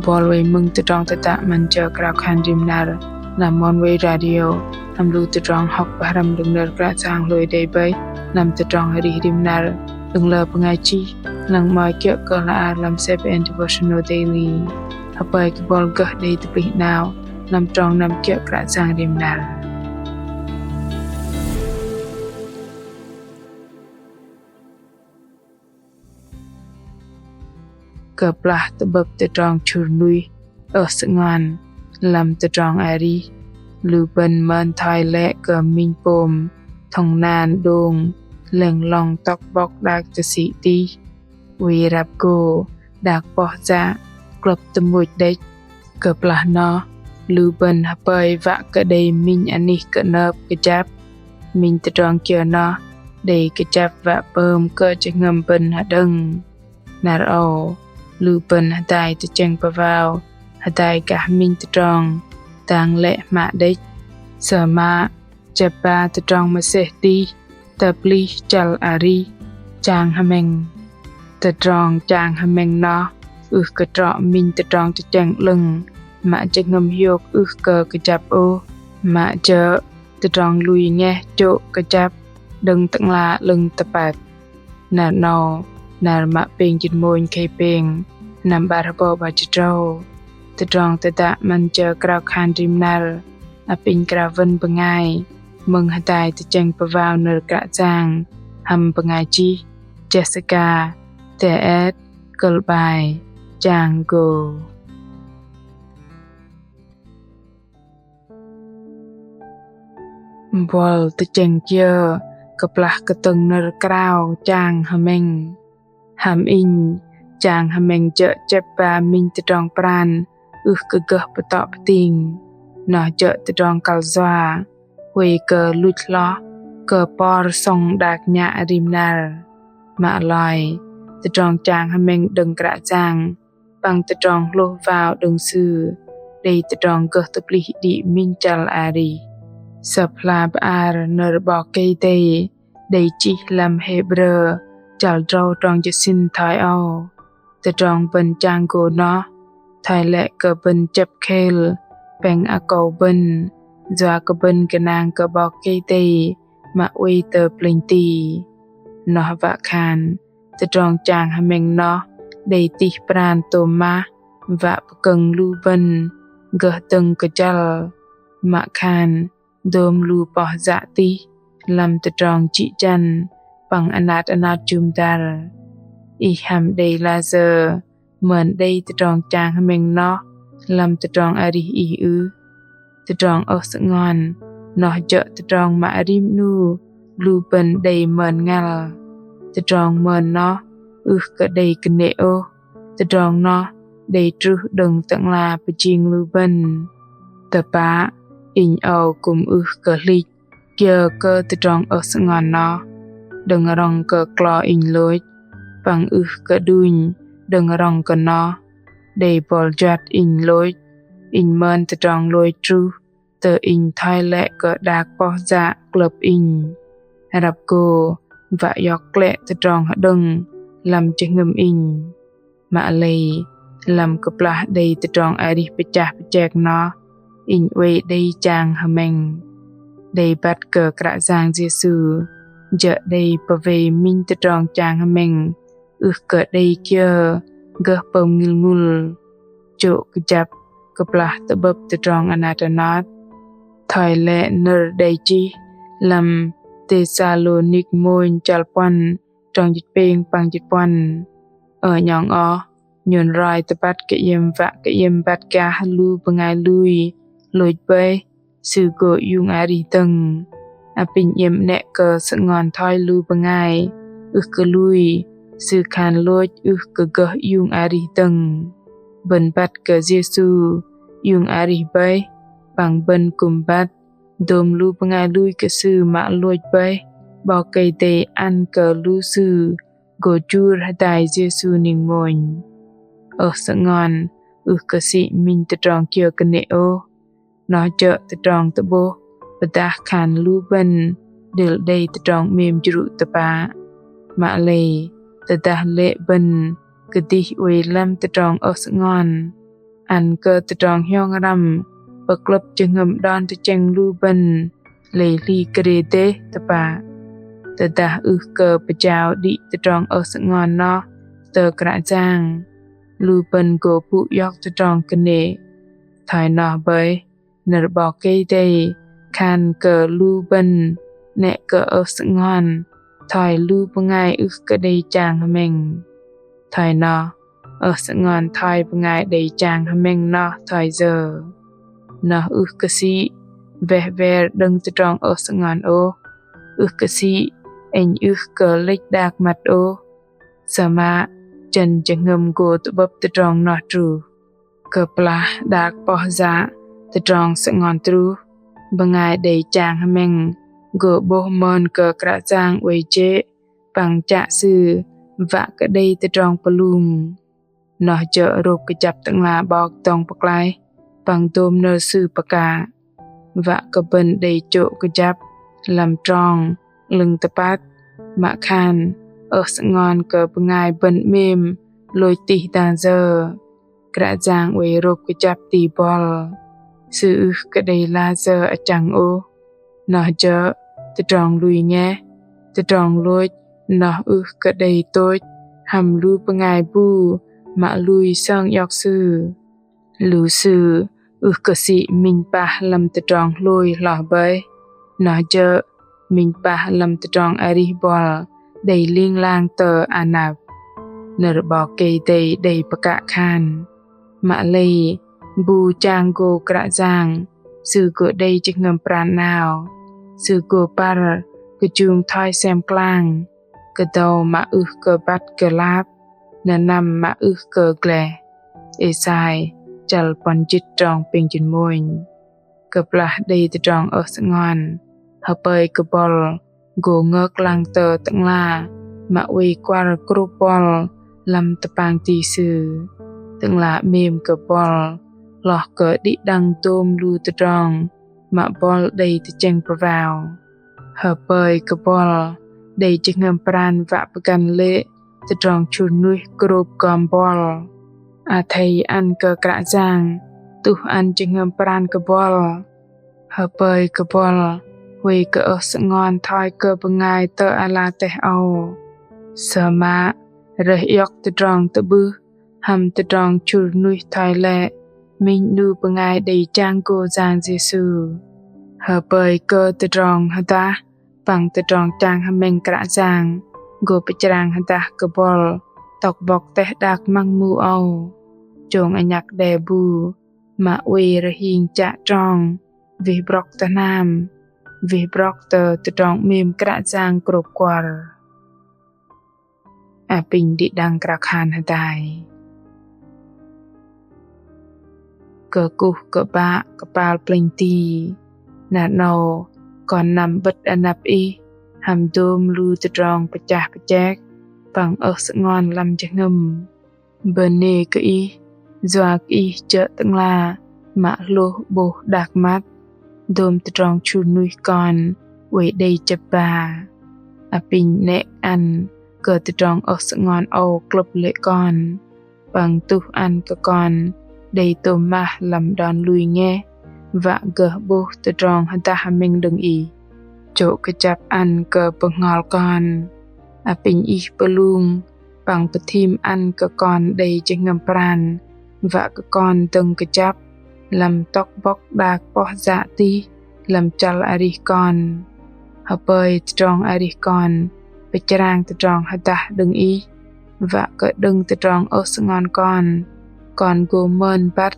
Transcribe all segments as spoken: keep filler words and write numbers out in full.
Bol wei mơ̆ng tơdrong tơdă 'Măn Jơ Krao Khan Rim Năr lăm Oneway Radio, lăm lu tơdrong hŏk pơhrăm đơ̆ng nơ̆r Kră Yang hlôi đei bơih lăm tơdrong arih rim năr đơ̆ng lơ bơngai chih, lăng mă kiơ̆ kơ hla ar lăm Seven Devotional Daily. Hơpơi kơ bol gơh đei tơplih 'nao lăm trong năm kiơ̆ Kră Yang rim năr. Kơplah tơ'bơ̆p tơdrong chŭr nuih, ơh sơngon lăm tơdrong arih, lu bơ̆n mơn thoi lĕ kơ minh pôm thŏng nan đông lĕng lŏng tŏk bŏk đak tơsĭ tih, oei răp gô đak poh yă klơ̆p tơmôch đĕch. Kơplah noh, lu bơ̆n hơpơi wă kơ đei minh anih kơnơp kơjăp, minh tơdrong kiơ noh đei kơjăp wă pơm kơ jơhngơ̆m bơ̆n hơđơ̆ng. Năr âu, lu bơ̆n hơdai tơchĕng pơwao hơdai gah minh tơdrong dang lĕ hmă đĕch. Sơmă chĕp ba tơdrong mơsêh tih tơplih chăl arih chang hơmĕng. Tơdrong chang hơmĕng noh ưh kơ trŏ minh tơdrong tơchĕng 'lơ̆ng mă jơhngơ̆m hiôk ưh kơ kơjăp ôh, mă jơ̆ tơdrong lui ngeh chô̆ kơjăp đơ̆ng Tơ'ngla 'lơ̆ng tơpăt. Năr 'nâu, năr mă pêng jĭt mônh khei pêng, năm 'bar hơbâu 'bar jĭt tơdrâu. Tơdrong tơdă 'Măn Jơ Krao Khan Rim Năr apinh krao wơ̆n bơngai mơ̆ng hơdai tơchĕng pơwao nơ̆r Kră Yang hăm bơngai chih Jessica Tate, kơ̆l 'bai Chang Gô. Bol tơchĕng kiơ kơplah kơtơ̆ng nơ̆r krao chang hơmĕng? Hăm inh, chang hơmĕng jơ̆ chĕp ba minh tơdrong pran ưh kơ gơh pơtŏ pơting. Noh jơ̆ tơdrong kăl yua, huay kơ luch hloh kơ por sŏng đak nhă rim năr. Mă loi, tơdrong chang hơmĕng đơ̆ng Kră Yang păng tơdrong hlôh wao đơ̆ng Sư đei tơdrong gơh tơplih đĭ minh chăl arih. Sơ̆p hla bơar nơ̆r 'Bok Kei-Dei đei chih lăm Hêbrơ chăl tơdrâu trong jơ̆ sĭn thoi âu: Tơdrong bơ̆n chang gô noh thoi lĕ kơ bơ̆n chĕp khêl pĕng akâu bơ̆n, yua kơ bơ̆n gơnang kơ 'Bok Kei-Dei mă oei tơ plĕnh ti. Noh wă khan tơdrong chang hơmĕng noh đei tih pran tôm mah wă pơkơ̆ng lu bơ̆n gơh dơ̆ng kơjăl, mă khan dôm lu poh yă tih lăm tơdrong jĭ jăn păng anat anat jŭm dăr. Ih hăm đei layơ mơn đei tơdrong chang hơmĕng noh lăm tơdrong arih ih ưh? Tơdrong ơh sơngon noh jơ̆ tơdrong mă rim 'nu lu bơ̆n đei mơn ngăl. Tơdrong mơn noh ưh kơ đei kơnê̆ ôh. Tơdrong noh đei truh đơ̆ng Tơ'ngla pơjing lu bơ̆n. Tơpă, inh âu kư̆m ưh kơ hlĭch kiơ kơ tơdrong ơh sơngon noh đơ̆ng rŏng kơ klo inh lôch, păng ưh kơ đunh đơ̆ng rŏng kơ noh đei bol juăt inh lôch. Inh mơn tơdrong lôch truh tơ inh thoi lĕ kơ đak poh yă klơ̆p inh. Răp gô wă iŏk klĕ tơdrong hơđơ̆ng lăm jơhngơ̆m inh. Mă lei, lăm kơplah đei tơdrong arih pơchah pơchek noh, inh oei đei chang hơmĕng. Đei băt kơ Kră Yang Yêsu jơ̆ đei pơwei minh tơdrong chang hơmĕng ưh kơ đei kiơ gơh pơm ngil ngul. Chô̆ kơjăp kơplah tơ'bơ̆p tơdrong anat anot. Thoi lĕ nơ̆r đei chih lăm Têsalônik mônh chăl puăn trong jĭt pêng păng jĭt puăn. Ơ 'nhŏng oh, nhôn roi tơbăt kơ iĕm wă kơ iĕm băt gah lu bơngai lui lôch bơih, sư gô iung arih dơ̆ng. Apinh iĕm 'nĕ kơ sơngon thoi lu bơngai ưh kơ lui, sư khan lôch ưh kơ gơh iung arih dơ̆ng. Bơ̆n băt kơ Yêsu iung arih bơih, păng bơ̆n kư̆m băt dôm lu bơngai lui kơ Sư mă lôch bơih, 'Bok Kei-Dei ăn kơ lu sư gô jur hơdai Yêsu ning mônh. Ơh sơngon ưh kơ sĭ minh tơdrong kiơ kơnê̆ ôh. Noh jơ̆ tơdrong tơ'bôh pơdah khan lu bơ̆n đêl đei tơdrong 'mêm jrŭ tơpă. Mă lei, tơdah lê̆ bơ̆n kơdih oei lăm tơdrong ơh sơngon, ăn kơ tơdrong hiong răm pơklơ̆p jơhngơ̆m đon tơchĕng lu bơ̆n lei hli krê dêh tơpă. Tơdah ưh kơ pơjao đĭ tơdrong ơh sơngon noh tơ Kră Yang, lu bơ̆n gô pŭ iŏk tơdrong kơnê̆. Thoi noh bơih, nơ̆r 'Bok Kei-Dei khan kơ lu bơ̆n 'nĕ kơ ơh sơngon thoi lu bơngai ưh kơ đei chang hơmĕng. Thoi noh, ơh sơngon thoi bơngai đei chang hơmĕng noh thoi yơ? Noh ưh kơ sĭ weh wer đơ̆ng tơdrong ơh sơngon ôh, ưh kơ sĭ ĕnh ưh kơ lĕch đak măt ôh. Sơmă, jơ̆n jơhngơ̆m gô tơ'bơ̆p tơdrong noh truh. Kơplah đak poh yă tơdrong sơngon truh, bơngai đei chang hơmĕng gô 'bôh mơn kơ Kră Yang oei jê̆ păng chă Sư wă kơ đei tơdrong pơlung. Noh jơ̆ rôp kơjăp Tơ'ngla 'Bok dŏng pơklaih păng dôm nơ̆r Sư pơkă. Wă kơ bơ̆n đei chô̆ kơjăp lăm trong 'lơ̆ng tơpăt, mă khan ơh sơngon kơ bơngai bơ̆n 'mêm lôch tih dang yơ. Kră Yang oei rôp kơjăp ti bŏl. Sư ưh kơ đei layơ achăng ôh. Noh jơ̆ tơdrong lui ngeh, tơdrong lôch noh ưh kơ đei tôch hăm lu bơngai bu mă lui sơng iŏk Sư. Lu sư ưh kơ sĭ minh pah lăm tơdrong hlôi hloh bơih, noh jơ̆ minh pah lăm tơdrong arih bŏl đei ling lang tơ anăp. Nơ̆r 'Bok Kei-Dei đei pơkă khan: Mă lei bu chang gô Kră Yang, sư gô đei jơhngơ̆m pran 'nao, sư gô păr kơjung thoi sem klang, kơdâu mă ưh kơ băt kơ lap, nơnăm mă ưh kơ gleh. Êsai chăl puăn jĭt trong pêng jĭt mônh. Kơplah đei tơdrong ơh sơngon, hơpơi kơ bŏl gô ngơk lăng tơ Tơ'ngla mă oei kuăr krôp bŏl lăm tơpang ti Sư. Tơ'ngla 'mêm kơ bŏl hloh kơ đĭ đăng dôm lu tơdrong mă bŏl đei tơchĕng pơwao. Hơpơi kơ bŏl đei jơhngơ̆m pran wă pơgăn lê̆ tơdrong chŭr nuih krôp gom bŏl. Athei ăn kơ Kră Yang tuh ăn jơhngơ̆m pran kơ bŏl. Hơpơi kơ bŏl huay kơ ơh sơngon thoi kơ bơngai tơ ala teh âu. Sơmă rơih iŏk tơdrong tơ'bưh hăm tơdrong chŭr nuih thoi lĕ minh 'nu bơngai đei chang gô Yang Yêsu. Hơpơi kơ tơdrong hơdah păng tơdrong chang hơmĕng Kră Yang gô pơchrang hơdah kơ bŏl tŏk bŏk teh đak măng mu âu. Chông anhăk đe bu mă oei rơhing chă trong wih brŏk tơ hnam, wih brŏk tơ tơdrong 'mêm Kră Yang krôp kuăr. Apinh đĭ đăng krao khan hơdai. Kơkuh kơ 'Bă kơpal plĕnh ti, năr 'nâu kon năm 'bơ̆t anăp Ih hăm dôm lu tơdrong pơchah pơchek păng ơh sơngon lăm jơhngơ̆m. Bơnê kơ Ih, yua kơ Ih jơ̆ Tơ'ngla mă hlôh 'bôh đak măt, dôm tơdrong chŭr nuih kon oei đei chĕp ba. Apinh 'nĕ ăn kơ tơdrong ơh sơngon âu klơ̆p lê̆ kon, păng tuh ăn kơ kon đei tôm mah lăm đon lui ngeh, wă gơh 'bôh tơdrong hơdah hơmĕng đơ̆ng Ih. Chô̆ kơjăp ăn kơ bơhngol kon. Apinh Ih pơlung păng pơthim ăn kơ kon đei jơhngơ̆m pran, wă kơ kon dơ̆ng kơjăp lăm tŏk bŏk đak poh yă tih lăm chăl arih kon. Hơpơi tơdrong arih kon pơchrang tơdrong hơdah đơ̆ng Ih, wă kơ đơ̆ng tơdrong ơh sơngon kon, kon gô mơn băt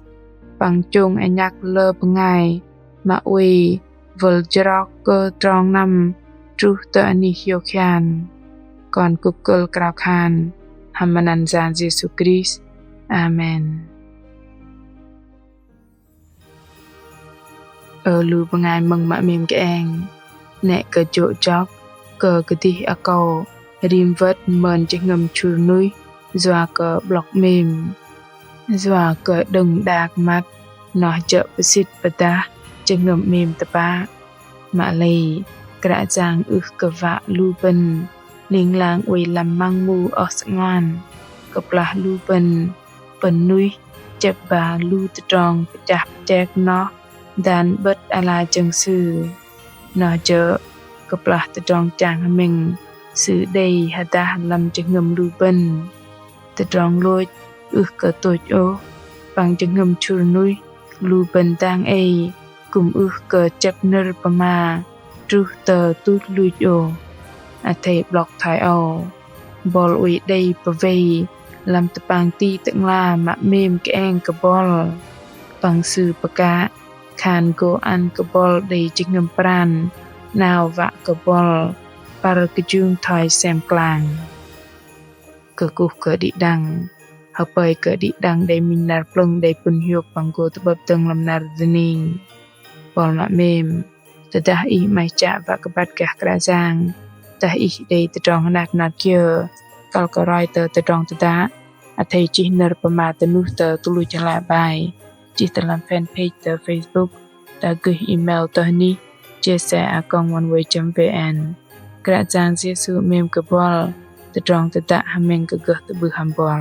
păng chông anhăk lơ bơngai mă oei wơl jrok kơ trong năm truh tơ anih hiôk hian. Kon kŭp kơ̆l krao khan hăm anăn Yang Yêsu Krist. Amen. Ơ lu bơngai mơ̆ng mă 'mêm kơeng, 'nĕ kơ jô̆ jŏk kơ kơdih akâu rim wơ̆t mơn jơhngơ̆m chŭr nuih yua kơ 'blŏk 'mêm. Yua kơ đơ̆ng đak măt noh jơ̆ pơsĭt pơdah jơhngơ̆m 'mêm tơpă. Mă lei Kră Yang ưh kơ wă lu bơ̆n ling lang oei lăm măng mu ơh sơngon. Kơplah lu bơ̆n pơ̆n nuih chĕp ba lu tơdrong pơchah pơchek noh dan 'bơ̆t ala jơ̆ng sư. Noh jơ̆ kơplah tơdrong chang hơmĕng sư đei hơdah lăm jơhngơ̆m lu bơ̆n. Tơdrong lôch ưh kơ tôch ôh, păng jơhngơ̆m chŭr nuih lu bơ̆n dang ei kư̆m ưh kơ chĕp nơ̆r pơma truh tơ tuch luch ôh. Athei 'blŏk thoi âu, bol oei đei pơwei lăm tơpang ti tơ'ngla mă 'mêm kơeng kơ bol. Păng Sư pơkă khan gô ăn kơ bol đei jơhngơ̆m pran 'nao wă kơ bol păr kơjung thoi sem klang. Kơkuh kơ đĭ đăng. Hơpơi kơ đĭ đăng đei minh năr plơ̆ng đei pŭn hiôk păng gô tơ'bơ̆p dơ̆ng lăm năr dơning. Bol mă 'mêm, tơdah ih 'maih chă wă kơ băt gah Kră Yang, tơdah ih đei tơdrong hơnat hơnat kiơ, kăl kơ roi tơ tơdrong tơdă, athei chih nơ̆r pơma tơnuh tơ tơluch hla bai, chih tơ lăm fanpage tơ Facebook, dah gơih email tơ hơnih jsa a còng oneway chấm vn. Kră Yang Yêsu 'mêm kơ bol, tơdrong tơdă hơmĕng kơ gơh tơ'bưh hăm bol.